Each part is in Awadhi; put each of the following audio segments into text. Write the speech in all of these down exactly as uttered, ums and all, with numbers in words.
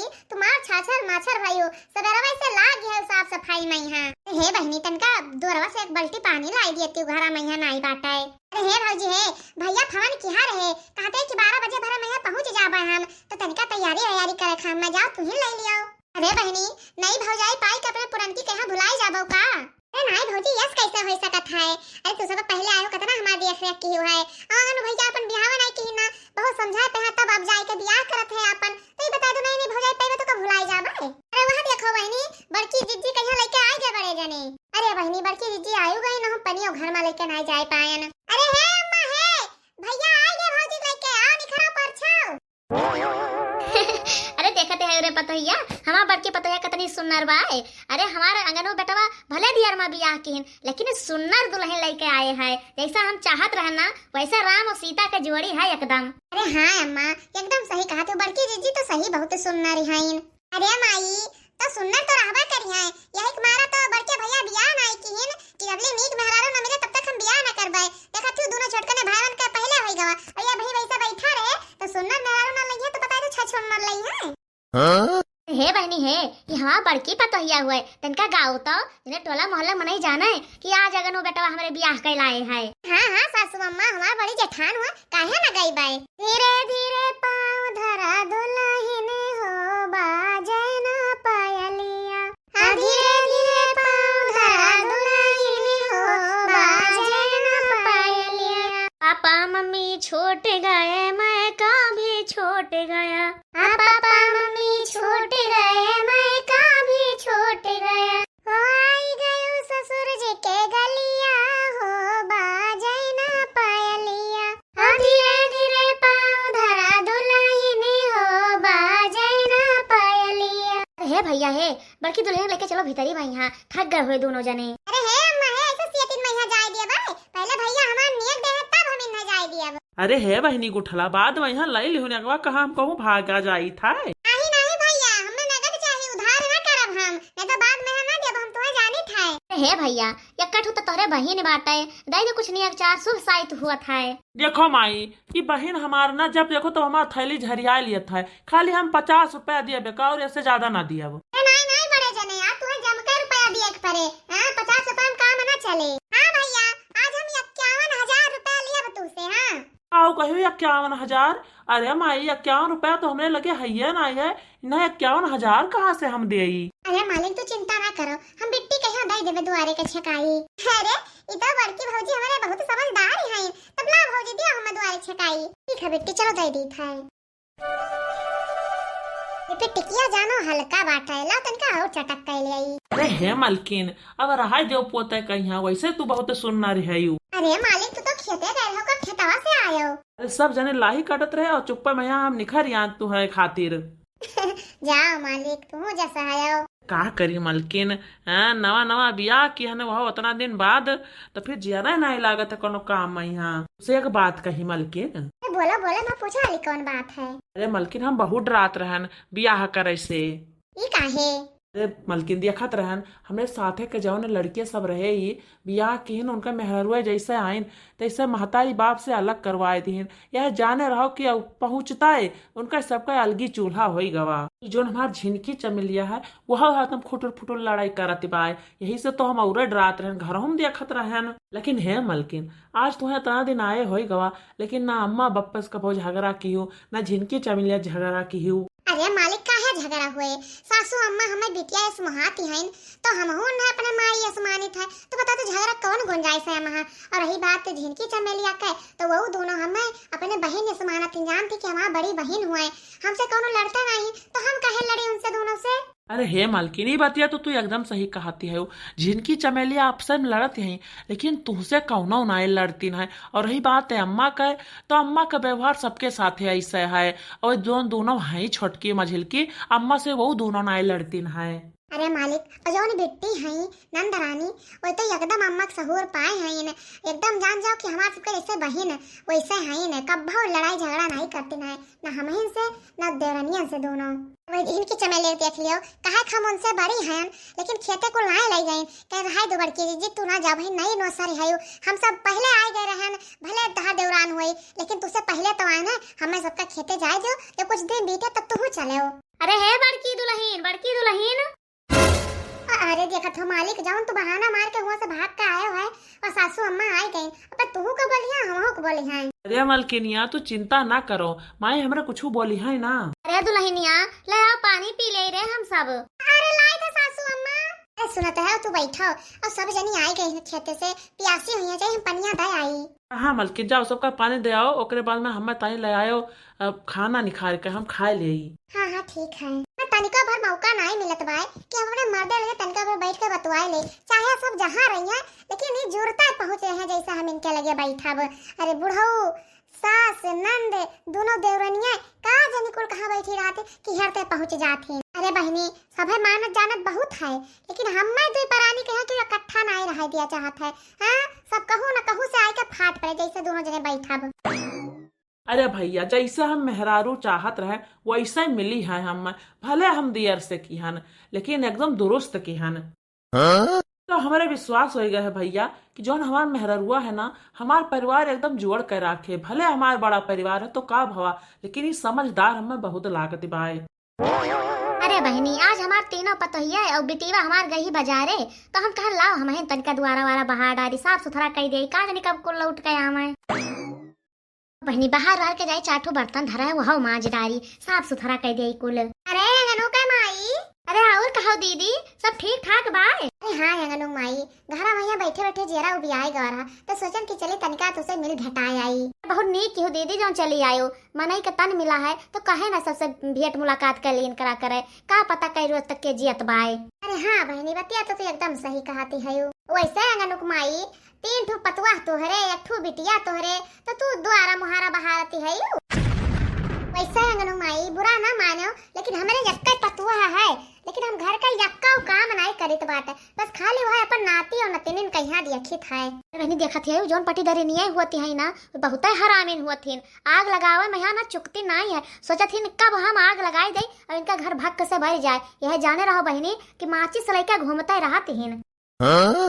तू मार छाछर माछर भइउ, सबेरवा से लाग गए साफ सफाई मइहाँ। हे बहिनी, तनका दुअरवा से एक बल्टी पानी लाई दियतिउ, घरा मइहाँ नाई बाटइ। अरे हे भौजी हे, भइया फोन किहा रहे, कहते कि बारह बजे भरे मइहाँ पहुँच जाबइ हम, तो तनका तैयारी वैयारी करे खाम में जाओ, तुहीं लइ लियो। अरे बहिनी, नई भौजाई पाई के अपने पुरनकी कहाँ भुलाई जाबो का? अरे नाई भौजी, यस कैसे होइ सकत है? अरे तू सब पहिले आयो, कतना हमार देख रेख किहिउ है। अउ अनु भइया अपन बियाहवा नाई किहिन ना, बहुत समझाए पे है, तब अब जाए के बियाह करत है अपन। तो ये बता दो, नई नई भौजाई पाई तो का भुलाई जाबे? अरे वहाँ देखो बहिनी, बड़की जिज्जी कहिया लइके आइ गए बड़े जने। अरे बहिनी, बड़की जिज्जी आयु गई ना, हम पनियो घर में लइके नाई जाए पायन। अरे हे अम्मा हे, भइया आइ गए भौजी लइके, आओ निखरा परछाओ। अरे देखते है रे पतोहिया, हमार बड़की पतोहिया कतनी सुन्नर बाय। अरे हमार अंगनो बेटवा भले दियर मा बियाह किहिन, लेकिन सुन्नर दुलहिन लइके आए है। जैसा हम चाहत रहन ना, वैसा राम और सीता के जोड़ी है एकदम। अरे हाँ अम्मा, एकदम सही कहत हो, बड़की जिज्जी तो सही बहुत सुन्नर हइन। अरे माई, तो सुन्नर तो रहबा करिहैं, यही के मारा तो बड़के भइया बियाह नाई किहिन कि जबले नीक मेहरारू न मिले तब तक हम बियाह न करबै। देखत हूँ दोनों छोटकने भाईवन के पहिले होइ गवा, और ये भाई वैसा बैठा रहे तो सुन्नर मेहरारू न लइहैं तो बताए तो छह सुन्नर लइहैं। हाँ? हे बहिनी हे, ये हमार बड़की पतोहिया हुए, तनका गाओ तो, जिन्हें टोला मोहल्ला मनई जाने कि आज अगनो बेटवा हमरे बियाह कइलाए है। हाँ हाँ सासू अम्मा, हमार बड़ी जेठान हुए, काहे न गई बाय? धीरे धीरे पाँव धरा दुलहिन हो, बाजे ना पायलिया। हाँ, धीरे धीरे पाँव धरा दुलहिन हो, बाजे ना पायलिया। पापा मम्मी छूट गए, मैं का भी छूट गया। हाँ, पापा मम्मी छूट गए, मैं का भी छूट गया। हो आई गयो ससुर जी के गलिया हो, बाजे ना पायलिया। हो धीरे धीरे पाँव धरा दुलहिन हो, बाजे ना पायलिया। अरे हे भइया हे, बड़की दुलहिन लइके चलो भीतरी मइहाँ, थक गए हुए दोनों जने। अरे हे अम्मा हे, ऐसे सियतिन मइहाँ जाए दिया बाय, पहिले भइया हमार नियत दे है तब हम इन्हें जाए दिया। अरे हे बहिनी गुठला, बाद मइहाँ लइ लिहु नगवा, कहाँ हम कहूँ भागा जाइत है। नहीं नहीं भइया, हमें नगद चाहिए, उधार ना करब हम, नहीं तो बाद मइहाँ ना देब हम, तुम्हें जानित है। अरे हे भइया, यक्का ठू तो तोहरे बहिन बाटे, दइ दे कुछ नियत चार, शुभ साइत हुअत है। देखो माई, कि बहिन हमार ना जब देखो तब हमार थैली झरिया लियत है, खाली हम पचास रुपया दियबे का, और ऐसे ज्यादा ना दियब। ए, नाई, नाई बड़े जने यार, तुहे जमकर रुपया दिए के पड़े। हाँ, पचास रुपया में काम ना चले। हाँ भइया, आज हम इक्यावन हजार रुपया लियब तू से, हाँ। आओ कहियो इक्यावन हजार? अरे माई, इक्यावन रुपया तो हमरे लगे हइये नाई है, इन्हें इक्यावन हजार कहाँ से हम देई? अरे मालिक, तू चिंता ना करो, हम बिट्टी कहियो दइ देबे दुआरे के छकाई। अरे, ई तो बड़की भौजी हमरे बहुत समझदार ही हैं, तब ला भौजी दियो हम दुआरे छकाई। ठीक है बिट्टी, चलो दइ दीत है। ये पे टिकिया जानो हल्का बाटे, लाओ तनिका और चटक के ले आई। अरे हे मलकिन, अब रहाई देव पोते कहिया, वैसे तू बहुत सुन्नर है यू। अरे मालिक, तू तो खेते गए हो, का खेतवा से आयो? अरे सब जने लाही काटत रहे और चुप्पा में यहाँ हम निखर आन तुहरे खातिर। जाओ मालिक, तू जैसा आयो। का करी मलकिन, हाँ, नवा नवा बियाह किहन, वह उतना दिन बाद, तो फिर जियरा नाई लागत है कोनो काम में यहाँ। से एक बात कही मलकिन। अरे बोलो, बोलो, मैं पूछा वाली कौन बात है? अरे मलकिन, हम बहुत डरात रहन बियाह करे से। ई काहे? अरे मलकिन, देखत रहन, हमरे साथे के जौन लड़कियां सब रहे, ई बियाह किहन, उनका मेहरुआ जैसे आइन, तैसे महतारी बाप से अलग करवाए दिहिन। यह जाने रहो कि अब पहुँचता है, उनका सबका अलगी चूल्हा होई गवा। ई जौन हमार झिनकी चमेलिया है, वह हरदम खुटुर फुटुर लड़ाई करत बा। यही से तो हम और डरात रहन, घर हम देखत रहन। लेकिन हे मलकिन, आज तुहे इतना दिन आए होई गवा, लेकिन ना अम्मा बप्पस कबो झगड़ा किहू, ना झिनकी चमेलिया झगड़ा किहू। अरे मालिक, काहे झगड़ा हुए? सासू अम्मा हमें बिटिया एस मोहाती हईन, तो हमहू उन्हें अपने माई एस मानित है। तो बता, तो झगड़ा कौन गुंजाइश है महा? और रही बात झिनकी चमेलिया के, तो वो दोनों हमें अपने बहिन एस मानत ही, जानती कि हमार बड़ी बहिन हुए, हमसे कौनो लड़ते नहीं, तो हम काहे लड़ी उनसे दोनों से? अरे हे मालकिन, ई बतिया तो तू एकदम सही कहती है। झिनकी चमेलिया आपसे में लड़त हैं, लेकिन तुहसे कौनो नाई लड़तीन है। और रही बात है अम्मा के, तो अम्मा का व्यवहार सबके साथे ऐसे है। और दोन, दोनों हैं छोटकी मझिलकी, अम्मा से वो दोनों नाई लड़तीन है। अरे मालिक, और जौन बिट्टी हैं नंद रानी, वो तो एकदम अम्मा के सहूर पाए हैं, एकदम जान जाओ कि हमार सबके जैसे बहिन वैसे हैं, कब्बो लड़ाई झगड़ा नहीं करतीन है, ना हमहिन से, ना देवरनियन से दोनों। वही इनकी चमेली देख लियो, कहे हम उनसे बड़ी हैं, लेकिन खेते कुल नाई लई गईन। कहे, "रहाई दो बड़की जीजी, तू ना जा भाई, नई नौसरी है, हम सब पहले आए गए रहन, भले तहार देवरान हुई, लेकिन तुझसे पहले तो आए ना, हमें सबका खेते जाए दो, जब कुछ दिन बीते तब तू चले हो।" अरे हे बड़की दुलहिन, बड़की दुलहिन। अ-, अरे देखत हो मालिक, जौन तू बहाना मार के हुआँ से भाग के आयो है और सासू अम्मा आइ गई, अब तूहू के बोलिहा, हमहू के बोलिहा। अरे मलकिनिया, तू चिंता ना करो, माई हमरा कुछू बोलिहैं ना। अरे दुलहिनिया, ले आओ पानी पी ले रे हम सब। अरे लाई था सासू अम्मा। अरे सुनत है, तू बैठो, और सब जनी आइ गई हैं खेते से, पियासी हुई हैं, जाई हम पनिया दे आई। हाँ मलकिन, जाओ सबका पानी दे आओ, ओकरे बाद में हमें ताई ले आयो, अब खाना निखार के हम खाए लेई। हाँ, हाँ, ठीक है। ना तनिका भर मौका नाई मिलत बाय कि हम अपने मर्दे लगे तनिका भर बैठ के बतुआए ले। चाहे सब जहाँ रही हैं, लेकिन ये जुरता पहुँचे हैं जैसे हम इनके लगे बैठब। अरे बुढ़ऊ, सास, नंद, दोनों देवरनिया, का जानी कुल कहाँ बैठी रहते कि हेरते पहुँच जात हैं। अरे बहिनी, सभे मानत जानत बहुत है, लेकिन हमें दुई परानी कहे कि इकट्ठा नाई रह दिया चाहत है। हाँ, सब कहूँ न कहूँ से आए के फाट पड़े जैसे दोनों जने बैठब। अरे भैया, जैसे हम मेहरारू चाहत रहे, वैसे मिली है हम, भले हम दियर से किहन, लेकिन एकदम दुरुस्त किहन। हाँ? तो हमरे विश्वास होइ गए है भैया कि जौन हमार मेहररुआ है ना, हमार परिवार एकदम जोड़ के राखे। भले हमार बड़ा परिवार है तो का भवा, लेकिन ई समझदार हमें बहुत लागत बाय। अरे बहिनी, आज हमार तीनों पतोहिया और बिटिया हमार गई बजारे, तो हम कहन लाओ हमहिन तनिका दुआरा वारा बहार डारी, साफ सुथरा कई दे, का जानी कब कुल लौट के आवे। बहिनी, बाहर वार के जाई, चार ठो बर्तन धरा है, वह माज डारी, साफ सुथरा कई दे कुल। अरे अंगनू के माई। अरे और कहो दीदी, सब ठीक ठाक बाय? अरे हाँ अंगनू माई, घरा में यहाँ बैठे बैठे जियरा उबियाए गवा रहा, तो सोचन कि चली तनिका तुसे मिल भेटाए आई। बहुत नीक किहो दीदी, जौन चली आयो, मनई के तन मिला है, तो कहे ना सबसे भेंट मुलाकात कर लीन करा करे, का पता कई रोज तक के जियत बाय। अरे हाँ बहिनी, बतिया तो तू एकदम सही कहती है। वैसे अंगनू के माई, तीन ठो पतुआ तोहरे, एक ठो बिटिया तोहरे, तो तू दुआरा मुहारा बहारती है यू। वैसे अंगनू माई, बुरा ना मानो, लेकिन हमरे यक्के पतुआ है, लेकिन हम घर का यक्का काम नाई करित बाटे, बस खाली वह अपन नाती और नतिनिन कहिया देखित है। अरे बहिनी, देखत है, जौन पटीदारी निये हुअती है ना, वो बहुते हरामिन हुअत हिन। आग लगावे में यहाँ ना चुकती नाई है, सोचत हिन कब हम आग लगाई दे और इनका घर भक्क से भर जाए। यह जाने रहो बहिनी कि माचिस लइके घूमते रहत हिन। हाँ?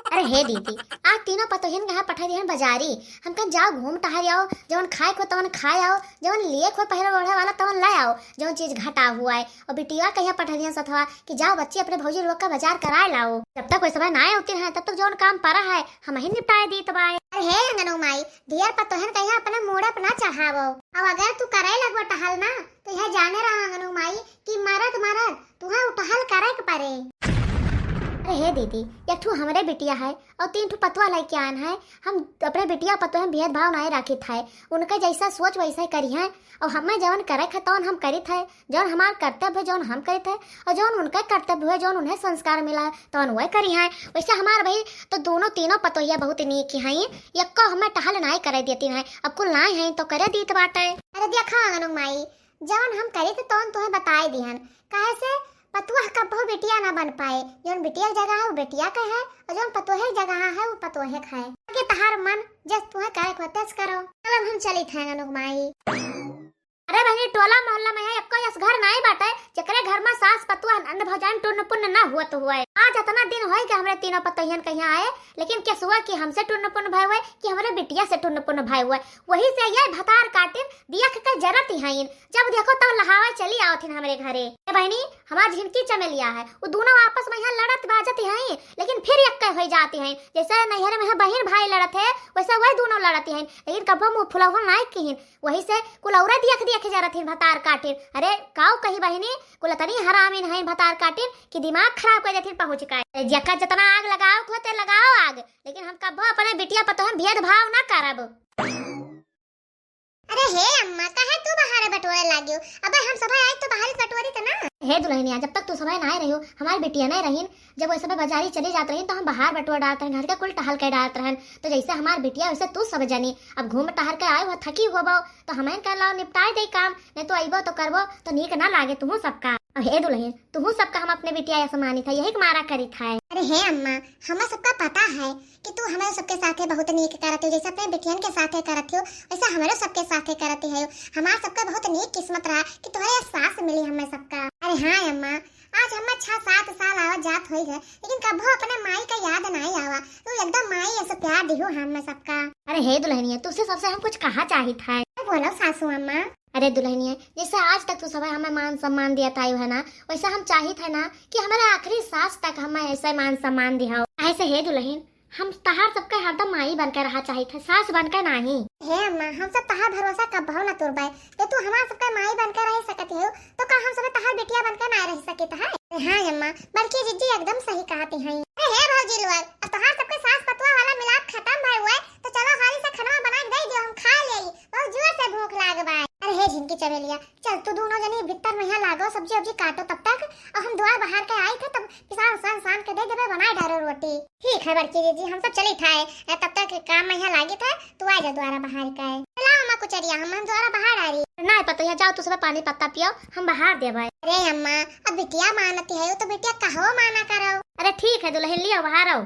अरे हे दीदी, आज तीनों पतोहिन कहाँ पठा दिहन बजारी। हम कहन जाओ घूम टहर आओ, जवन खाए को तवन खाए आओ, जवन लिए को पहरे ओढ़े वाला तवन ले आओ, जवन चीज घटा हुआ है। और बिटिया कहिया पठा दिहन सथवा कि जाओ बच्ची अपने भौजी लोग का बाजार कराए लाओ। जब तक वैसे भाई ना आए होते हैं तब तक जवन काम परा है हम ही निपटाए दीत बाय। अरे हे अंगनू माई, ढेर पतोहिन कहिया अपने मूड़े पर ना चढ़ावो। अब अगर तू करे लगबो टहल ना तो यह जाने रहा अंगनू माई कि मरद मरद तुहे उठहल करे के परे। अरे हे दीदी, एक ठो हमरे बिटिया है और तीन ठो पतुआ लइके आन है। हम अपने बिटिया पतुआ में भेदभाव नाई राखित है, उनके जैसा सोच वैसा ही करी है। और हमें जवन करे के है तवन हम करित है, जवन हमार कर्तव्य है जवन हम करित है, और जवन उनके कर्तव्य है जवन उन्हें संस्कार मिला है तवन वह करी है। वैसे हमार भाई तो दोनों तीनों पतोहिया बहुत नीक हैं, यक्को हमें टहल नाई करे देती है, अब कुल नाई है तो करे दीत बाटे। अरे देखा अंगनू माई, जवन हम करी तो तवन तुहे बताए दिहन, काहे से पतुआ कब्बो बिटिया ना बन पाए, जवन बिटिया के जगह है वो बिटिया के है और जवन पतोहे के जगह है वो पतोहे के है। आगे तहार मन जस तुहे करे को तस करो। चल अब हम चली थे अंगनू माई। अरे बहिनी, टोला मोहल्ला में है एको यस घर नाई बाटे जेकरे घर में सास पतुआ नंद भौजाइन टुन्न पुन्न ना हुअत हुए। आज इतना दिन होई कि हमरे तीनों पतोहियन कहिया आए, लेकिन केसुआ कि हमसे टुन्न पुन्न भय हुए कि हमरे बिटिया से टुन्न पुन्न भय हुए। वही से ये भतार काटिन देख के जरत ही हईन। जब देखो तब लहावे चली आवत हिन हमरे घरे। ए बहिनी, हमार झिनकी चमेलिया है, वो दोनों आपस में यहाँ लड़त बाजत ही हईन, लेकिन फिर यक्के होई जाती हैं। जैसे नैहर में यहाँ बहिन भाई लड़त है, वैसे वही दोनों लड़त ही हैं, लेकिन कबो मुँह फुलौहल नाई किहिन। वही से कुल औरे देख देख जरत हिन भतार काटिन। अरे काऊ कही बहिनी, कुल तनी हरामिन हैं भतार काटिन कि दिमाग खराब कर देथिन पहुँच का। अरे जेका जितना आग लगाओ को ते लगाओ आग, लेकिन हम कबो अपने बिटिया पतोहन भेदभाव ना करब। अरे हे अम्मा, काहे तू बहारे बटोरे लागियो? अबे हम सभे आए तो बहारे बटोरी त ना। हे दुलहिनिया, जब तक तू सभे ना आए रहियो, हमारी बिटिया नहीं रहीन। जब वैसे बाजारी चली जात रही तो हम बहार बटोर डालत रहन, घर के कुल टहल के डालत रहन। तो जैसे हमार बिटिया वैसे तू सब जनी। अब घूम टहर के आए हो, थकी होबो, तो हमें कर लाओ निपटाए दे काम, नहीं तो अइबो तो करबो तो नीक ना लागे तुहू सबका। अब हे दुलहिन, तुहू सबका हम अपने बिटिया ऐसा मानित है, यही के मारा करित है। अरे हे अम्मा, हमें सबका पता है कि तू हमारे सबके साथे बहुत नीक करत हो, जैसे अपने बिटियन के साथे करत हो, वैसे हमारे सबके साथे करत हो। हमार सबका बहुत नीक किस्मत रहा कि तुम्हारे सास मिली हमें सबका। अरे हाँ अम्मा, आज हमें छह सात साल आवत जात होई है, लेकिन कबो अपने माई का याद नहीं आवा। तू एकदम माई ऐसे प्यार दिहो हमें सबका। अरे हे दुलहिनिया, तुझसे सबसे हम कुछ कहा चाहित है। तो बोलो सासू अम्मा। अरे दुलहिनिया, जैसे आज तक तू सब हमें मान सम्मान दियत आयो है ना, वैसे हम चाहित है ना कि हमारे आखिरी सांस तक हमें ऐसे मान सम्मान दिहाओ। ऐसे हे दुलहिन, हम तहार सबके हरदम माई बनके रहा चाहित है, सास बनके नाही। हे अम्मा, हम सब तहार भरोसा कबहू ना तोड़बे। जे तू हमार सबके माई बनके रह सकत हो, तो का हम सब तहार बिटिया बनके ना रह सकित है? हाँ अम्मा, बड़की जिज्जी एकदम सही कहती हैं। अरे हे भौजी लोग, अब तहार सबके सास पतोह वाला मिलाप खत्म भय हुए, तो चलो हाली से खनवा बना के दे दियो, हम खा लेई, बहुत जोर से भूख लाग बा। अरे हे झिनकी चमेलिया, चल तू दोनों जनी भीतर में यहाँ लागो, सब्जी उब्जी काटो तब तक, और हम द्वार बाहर के आई थे तब पिसान उसान सान के दे देबे, बनाए डारो रोटी। ठीक है बड़की जिज्जी, हम सब चली था, तब तक काम में यहाँ लागी था, तू आ जा द्वारा बाहर के। चला अम्मा कुचरिया, हम, हम द्वारा बाहर आ रही। ना पतोहिया, जाओ तू सब पानी पत्ता पियो, हम बाहर देबे। अरे अम्मा, अब बिटिया मानती है, तो बिटिया कहो माना करो। अरे ठीक है दुलहिन, लियो बाहर आओ।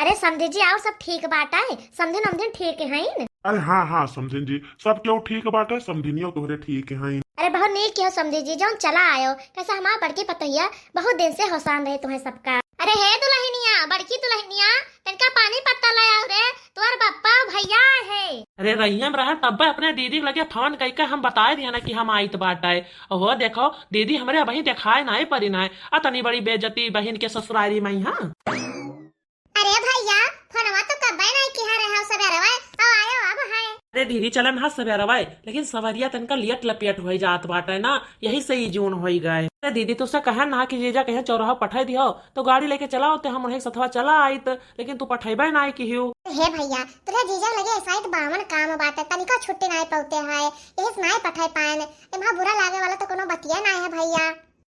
अरे समधी जी, और सब ठीक बाटे? समधिन उमधिन ठीक हईन? अरे हाँ, हाँ, समधिन जी, सब केहू ठीक बाटे, समधिनियो तोहरे ठीक हईन। अरे बहुत नीक किहो समधी जी, जौन चला आयो, कैसे हमार बड़की पतोहिया बहुत दिन से होसान रहे तुम्हें सबका। अरे हे दुलहिनिया, बड़की दुलहिनिया, तनका पानी पत्ता ले आओ रे, तोहर बप्पा भैया है। अरे रहिया में रहा तब्बे अपने दीदी के लगे फोन कइके हम बताए दिया ना कि हम आइत बाटे। ओहो देखो, दीदी हमरे अबही देखाए नाई परी नाई, अतनी बड़ी बेइज्जती बहिन के ससुरारी में, हाँ। अरे भैया, फोनवा तो कब्बे नाई किहा रहे हो सबेरवा, अब आयो अब है। अरे दीदी, चलन हा सबेरवा, लेकिन सवरिया तनका लियट लपियट होई जात बाटे ना, यही से ई जून होई गए। अरे दीदी, तुझसे कहे ना कि जीजा कहे चौराहा पठाई दियो, तो गाड़ी लेके चला होते, हम उन्हें सथवा चला आइत, लेकिन तू पठैबे नाई किहियो। हे भैया, तोरे जीजा लगे ऐसा ही तो बावन काम बाटे, तनिको छुट्टी नाई पौते है, यही से नाई पठाई पाएन। एमा बुरा लागे वाला तो कोनो बतिया नाई है भैया।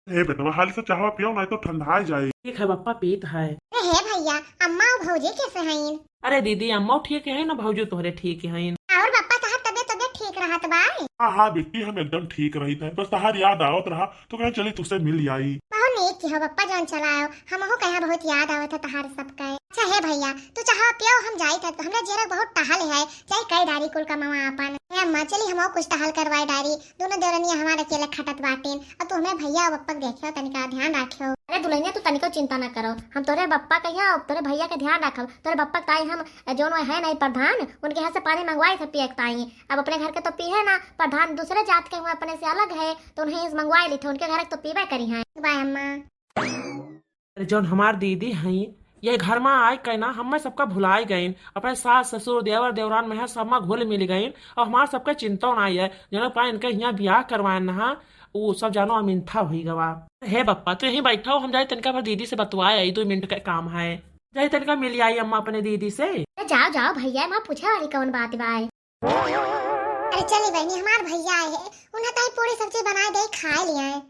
ए बेटवा, हाली से चाहवा पियो, नाई तो ठंडाए जाई। ठीक है बप्पा, पीत है। अरे हे भैया, अम्मा और भौजी कैसे हईन? अरे दीदी, अम्मा ठीक है ना, भौजी तोहरे ठीक हईन। और बप्पा, तहार तबियत, तबियत ठीक रहत बा? हाँ, हाँ बिट्टी, हम एकदम ठीक रही थे, बस तहार याद आवत रहा, तो कहे चली तुझसे मिल आई। बहुत नीक किहो बप्पा, जौन चलायो, हमहू कहे बहुत याद आवत है तहार सबके। अच्छा हे भैया, तू चाहवा पियो, हम जाई थे, हमरे जेरक बहुत टहल है, जाई कई डारी कुल कमावा आपन। हे अम्मा, चली हमहू कुछ टहल करवाई डारी, दोनों देवरनिया हमारे अकेले खटत बाटिन, और तू हमें भैया और बप्पा के देखियो, तनिका ध्यान रखियो। अरे दुलहिनिया, तू तनिको चिंता ना करो, हम तोरे बप्पा के यहाँ और तोरे भैया के ध्यान रखब। तोरे बप्पा के ताई हम, ए, जौन वो है नहीं प्रधान, उनके यहाँ से पानी मंगवाई थे पिए के ताई। अब अपने घर के तो पीहे ना, प्रधान दूसरे जात के हुए, अपने से अलग है, तो उन्हें से मंगवाई ली थे, उनके घर के तो पीबे करी हैं। बाय अम्मा। अरे जौन हमार दीदी हई, ये घर में आए के ना हमें सबका भुलाई गईन, अपने सास ससुर देवर देवरान में है सब में घुल मिल गईन, और हमार सबका चिंता ना है। जौन पा इनके यहाँ ब्याह करवाएन ना, वो सब जानो अमिंथा हुई गवा। हे बप्पा, तू यहीं बैठा हो, हम जाए तनिका भर दीदी से बतवाए आई, दो मिनट का काम है, जाए तनिका मिल आई अम्मा अपने दीदी से। अरे जाओ जाओ भैया, माँ पूछे वाली कौन बात बाय? अरे चली बहनी, हमार भैया आए हैं, उन्हें ताई पूरी सब्जी बनाए दे, खा लिया है।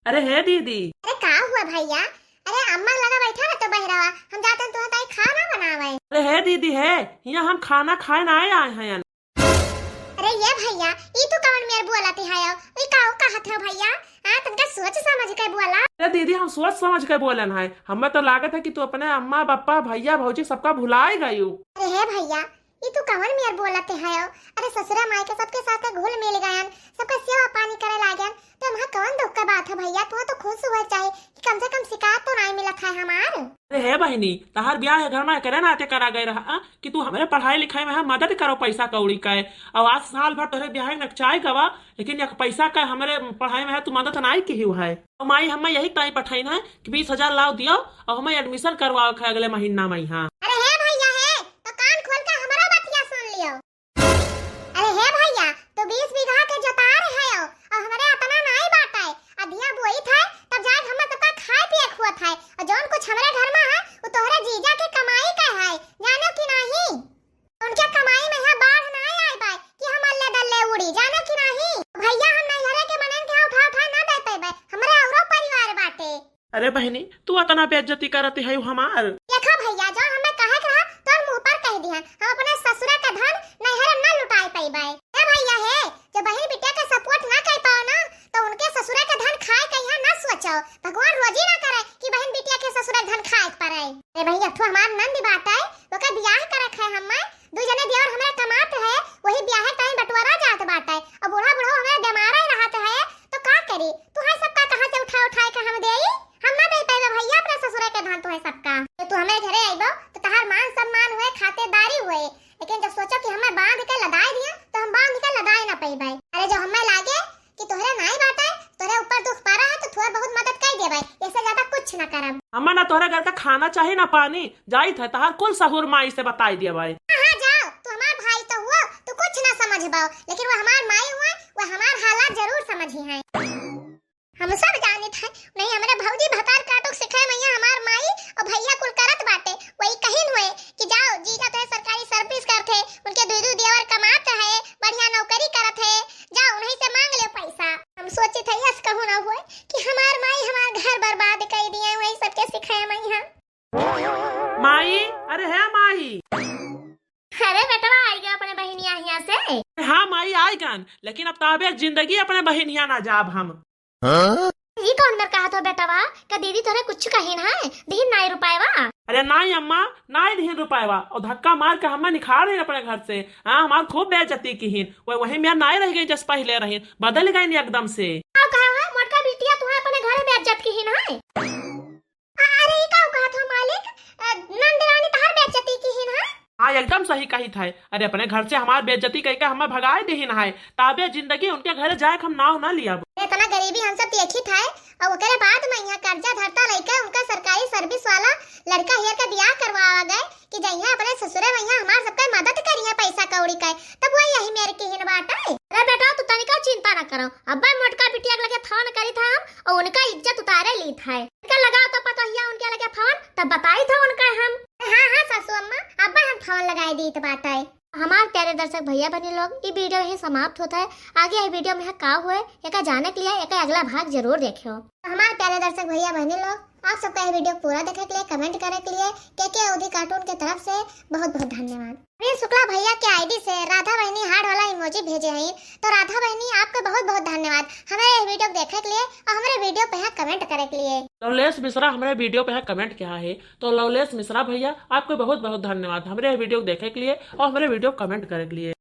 अरे हे दीदी। अरे का हुआ भैया? अरे अम्मा लगा बैठा ना तो बहरावा, हम जाते हैं तुम्हें ताई खाना बनावे। अरे हे दीदी हे, यहाँ हम खाना खाए ना आए, आए हैं। अरे ये भैया, ई तू कवन मेर बोलत है? ई का कहत है भैया? आ, तनका सोच समझ के बोला। अरे दीदी, हम सोच समझ के बोलन है, हमें तो लागत है कि तू अपने अम्मा, बप्पा, भैया, भौजी सबका भुलाए गयू। अरे हे भैया, ई तू कवन मेर बोलत है? अरे ससुरा माई के सबके साथ घुल मिल गयन, सबका सेवा पानी करे लागन, तो वहाँ कौन दुख का बात है भैया? तू तो खुश हुआ चाहे कि कम से कम शिकायत तो नहीं मिलत है हमार। अरे हे बहिनी, तहार ब्याह है घर में एकरे नाते करा गए रहा, आ, कि तू हमरे पढ़ाई लिखाई में है मदद करो पैसा कौड़ी का है। और आज साल भर तोहरे ब्याह में नकचाए गवा, लेकिन एक पैसा का हमरे पढ़ाई में है तू मदद नहीं की हुआ है। और माई हमें यही ताई पठाई ना कि बीस हजार लाओ दियो और हमें एडमिशन करवाओ है अगले महीना में यहाँ। अरे हे भैया हे, तो कान खोल के हमारा बतिया सुन लियो। अरे हे भैया, तू बीस बीघा के जोतार है और हमरे अतना नाई बाटे, अधिया बोई थे, तब जाए हमर सबका खाए पिए खुआ थे, और जौन कुछ हमरे घर में है, वो तोहरे जीजा के कमाई का है, जानो कि नहीं? उनके कमाई में है बाढ़ नाई आई बाय कि हम अल्ले दल्ले उड़ी, जानो कि नहीं? भैया, हम नैहरे के मनन के उठा उठा ना दे पेबे, हमरे औरो परिवार बाटे। अरे बहिनी, तू अतना बेइज्जती करत है हमार। देखा भैया, जौन हमें कहे के रहा, तोर मुंह पर कह दिहन। हम अपने ससुरा का धन नैहर में ना लुटाए पइबे। ए भैया हे, जब बहिन बिटिया के support ना कर पाओ ना, तो उनके ससुरा का धन खाए के यहाँ ना सोचो। भगवान रोजी ना करे कि बहिन बिटिया के ससुरा धन खाए के पड़े। ए भैया, एक ठो हमार नंद बाटे, ओकर बियाह करे के है हमें। दू जने देवर हमरा कमात है, वही ब्याहे टाइम बंटवारा जात बाटे। और बूढ़ा बूढ़ा हमरा बीमार ही रहत है, तो का करी? तू है सबका कहाँ से उठा उठाए के हम देई? हम ना दे पाएबे भैया अपने ससुरे के धन, तू है सबका। तो तू हम तोहरे घर का खाना चाही ना पानी, जाइत है, तहार कुल सहूर माई से बताई दिया भाई। हाँ, हाँ, जाओ, तू हमार भाई तो हुआ, तू कुछ ना समझ पाओ, लेकिन वो हमार माई हुआ, वो हमार हालात जरूर समझी हैं। हम सब जानित है, नहीं हमरे भौजी भतार काटुक सिखाए मैया हमार माई और भैया कुल करत बाटे, वही कहिन हुए कि जाओ जीजा तो है सरकारी सर्विस करत है, उनके दू दू देवर कमात है, बढ़िया नौकरी करत है, जाओ उन्हीं से मांग ले पैसा। हम सोचित है यस कहूँ ना हुए कि हमार माई हमार घर बर्बाद कर दिए, वही सबके सिखाए मैया। माई, अरे है माई। अरे बेटवा, आई गया अपने बहिनिया हिया से? हाँ माई, आई गन, लेकिन अब ताबे जिंदगी अपने बहिनिया ना जाब हम। हाँ? ई कौन मेर कहत हो बेटवा, का दीदी तोरे कुछ कहिन है, दिहिन नाई रुपयवा? अरे नाई अम्मा, नाई दिहिन रुपयवा, और धक्का मार के हमें निकाल रही अपने घर से। हाँ, हमार खूब बेइज्जती किहिन, वो वही में नाई रह गई जस पहले रही, बदल गई एकदम से। का कहा है मोटका बिटिया, तुम्हें अपने घर में बेइज्जत किहिन है? अ-, अरे, ई का कहत हो मालिक? अ, नंद रानी तहार बेइज्जती किहिन है? हाँ, एकदम सही कहित है। अरे, अपने घर से हमार बेइज्जती कइके हमें भगाए दिहिन है, ताबे जिंदगी उनके घरे जाए के हम नाव ना लियब। इतना गरीबी हम सब देखित है, और ओकरे बाद में यहाँ कर्जा धरता लइके उनका सरकारी सर्विस वाला लड़का हियर का बियाह करवावा गए कि जइया अपने ससुरे में यहाँ हमार सबके मदद करिए पैसा कौड़ी का, तब वो यही मेर किहिन बाटे। अरे बेटा, तू तनिका चिंता ना करो, अब्बा मोटका बिटिया के लगे फोन करित है हम, और उनका इज्जत उतारे लीत है। इनका लगाओ तो पतोहिया उनके लगे फोन, तब बताई था उनका हम। हाँ, हाँ, सासू अम्मा, अब्बा हम फोन लगाए दीत बाटे। हमार प्यारे दर्शक भैया बहनी लोग, ई वीडियो यहीं समाप्त होता है। आगे ये वीडियो में का हुए, एका जाने के लिए एका अगला भाग जरूर देखियो। हमार प्यारे दर्शक भैया बहनी लोग, आप सबका ये वीडियो पूरा देखे के लिए, कमेंट करे के लिए के के ओधी कार्टून के तरफ से बहुत बहुत धन्यवाद। वीर शुक्ला भैया के आईडी से राधा बहनी हार्ट वाला इमोजी भेजे हैं, तो राधा बहनी आपके बहुत बहुत धन्यवाद हमारे ये वीडियो देखे के लिए और हमारे वीडियो पे यहाँ कमेंट करे के लिए। लवलेश मिश्रा हमारे वीडियो पे यहाँ कमेंट किया है, तो लवलेश मिश्रा भैया आपके बहुत बहुत धन्यवाद हमारे ये वीडियो देखे के लिए और हमारे वीडियो कमेंट करे के लिए।